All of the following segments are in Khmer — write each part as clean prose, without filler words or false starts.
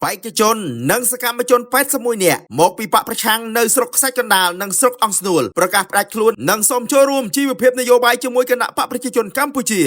បេក្ខជននិងសកម្មជន81នាក់មកពីបក្សប្រឆាំងនៅស្រុកខ្សាច់កណ្ដាលនិងស្រុកអង្គស្នួលប្រកាសផ្ដាច់ខ្លួននិងសូមចូលរួមជីវភាពនយោបាយជាមួយគណបក្សប្រជាជនកម្ពុជា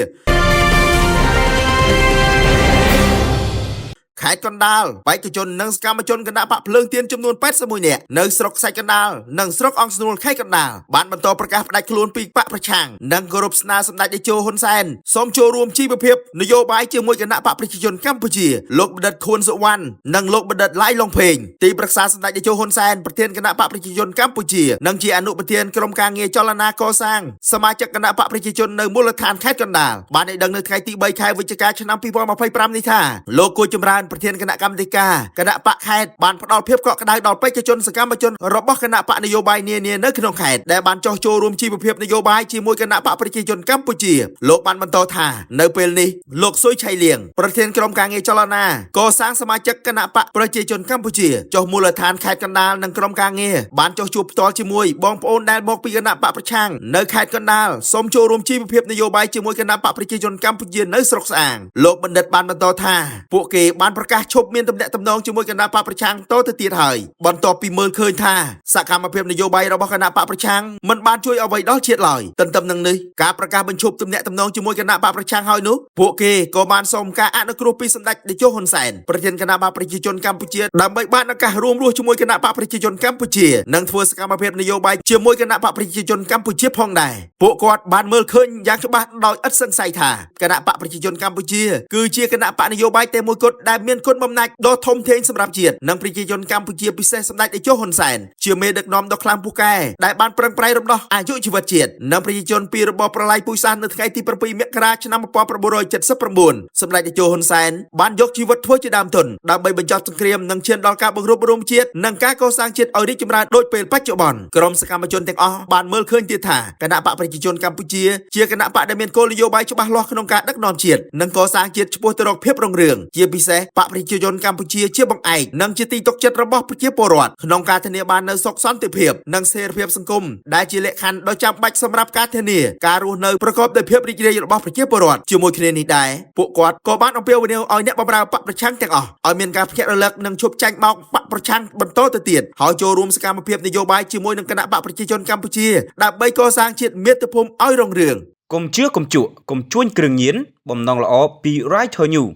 ខេត្តកណ្ដាលបេក្ខជននិងសកម្មជនគណបក្សភ្លើងទៀនចំនួន81នាក់នៅស្រុកខ្សាច់កណ្ដាលនិងស្រុកអង្គស្នួលខេត្តកណ្ដាលបានបន្តប្រកាសផ្ដាច់ខ្លួនពីបក្សប្រឆាំងនិងគោរពស្នើសម្ដេចតេជោហ៊ុនសែនសូមចូលរួមជីវភាពនយោបាយជាមួយគណបក្សប្រជាជនកម្ពុជាលោកបណ្ឌិតខួនសុវណ្ណនិងលោកបណ្ឌិតឡៃឡុងភេងទីប្រឹក្សាសម្ដេចតេជោហ៊ុនសែនប្រធានគណបក្សប្រជាជនកម្ពុជានិងជាអនុប្រធានក្រុមការងារចលនាកសាងសមាជិកគណបក្សប្រជាជននៅមូលដ្ឋានខេត្តកណ្ដាលបានឲ្យដឹងនៅថ្ងៃទី3ខែវិច្ឆិកាឆ្នាំ2025នេះថាលោកគួចចម្រើនប្រធានគណៈកម្មាធិការគណបក្សខេត្តបានផ្ដល់ភាពកក់ក្ដៅដល់បេក្ខជនសកម្មជនរបស់គណបក្សនយោបាយនានានៅក្នុងខេត្តដែលបានចុះចូលរួមជីវភាពនយោបាយជាមួយគណបក្សប្រជាជនកម្ពុជាលោកបានបន្តថានៅពេលនេះលោកសុយឆៃលៀងប្រធានក្រុមការងារចលនាកសាងសមាជិកគណបក្សប្រជាជនកម្ពុជាចុះមូលដ្ឋានខេត្តកណ្ដាលនិងក្រុមការងារបានចុះជួបផ្ទាល់ជាមួយបងប្អូនដែលមកពីគណបក្សប្រឆាំងនៅខេត្តកណ្ដាលសូមចូលរួមជីវភាពនយោបាយជាមួយគណបក្សប្រជាជនកម្ពុជានៅស្រុកស្អាងលោកបណ្ឌិតបានបន្តថាពួកគេបានប្រកាសឈប់មានទំនាក់ទំនងជាមួយគណបក្សប្រឆាំងតទៅទៀតហើយបន្ទាប់ពីមើលឃើញថាសកម្មភាពនយោបាយរបស់គណបក្សប្រឆាំងមិនបានជួយអ្វីដល់ជាតិឡើយទន្ទឹមនឹងនេះការប្រកាសបញ្ឈប់ទំនាក់ទំនងជាមួយគណបក្សប្រឆាំងហើយនោះពួកគេក៏បានសូមការអនុគ្រោះពីសម្ដេចតេជោហ៊ុនសែនប្រធានគណបក្សប្រជាជនកម្ពុជាដើម្បីបានឱកាសរួមរស់ជាមួយគណបក្សប្រជាជនកម្ពុជានិងធ្វើសកម្មភាពនយោបាយជាមួយគណបក្សប្រជាជនកម្ពុជាផងដែរពួកគាត់បានមើលឃើញយ៉ាងច្បាស់ដោយឥតសង្ស័យថាគណបក្សប្រជាជនកម្ពុជាគឺជាគណបក្សនយោបាយតែមួយគត់ដែលមានគុណបំណាច់ដ៏ធំធេងសម្រាប់ជាតិនិងប្រជាជនកម្ពុជាពិសេសសម្ដេចតេជោហ៊ុនសែនជាមេដឹកនាំដ៏ខ្លាំងពូកែដែលបានប្រឹងប្រែងរំដោះអាយុជីវិតជាតិនិងប្រជាជនពីរបបប្រល័យពូជសាសន៍នៅថ្ងៃទី7មករាឆ្នាំ1979សម្ដេចតេជោហ៊ុនសែនបានយកជីវិតធ្វើជាដើមទុនដើម្បីបញ្ចប់សង្គ្រាមនិងឈានដល់ការបង្រួបបង្រួមជាតិនិងការកសាងជាតិឲ្យរីកចម្រើនដូចពេលបច្ចុប្បន្នក្រុមសកម្មជនទាំងអស់បានមើលឃើញទៀតថាគណបក្សប្រជាជនកម្ពុជាជាគណបក្សដែលមានគោលនយោបាយច្បាស់លាស់ក្នុងការដឹកនាំជាតិនិងកសាងជាតិឆ្ពោះទៅរកភាពរុងរឿងជាពិសេសបក្សប្រជាជនកម្ពុជាជាបង្អែកនិងជាទីទុកចិត្តរបស់ប្រជាពលរដ្ឋក្នុងការធានាបាននូវសុខសន្តិភាពនិងស្ថិរភាពសង្គមដែលជាលក្ខខណ្ឌដ៏ចាំបាច់សម្រាប់ការធានាការរស់នៅប្រកបដោយភាពរីករាយរបស់ប្រជាពលរដ្ឋជាមួយគ្នានេះដែរពួកគាត់ក៏បានអំពាវនាវឲ្យអ្នកបម្រើបក្សប្រឆាំងទាំងអស់ឲ្យមានការភ្ញាក់រលឹកនិងឈប់ចាញ់បោកបក្សប្រឆាំងបន្តទៅទៀតហើយចូលរួមសកម្មភាពនយោបាយជាមួយនឹងគណបក្សប្រជាជនកម្ពុជាដើម្បីកសាងជាតិមាតុភូមិឲ្យរុងរឿង កុំជឿកុំជក់កុំជួញគ្រឿងញៀនបំណងល្អពី Writer New។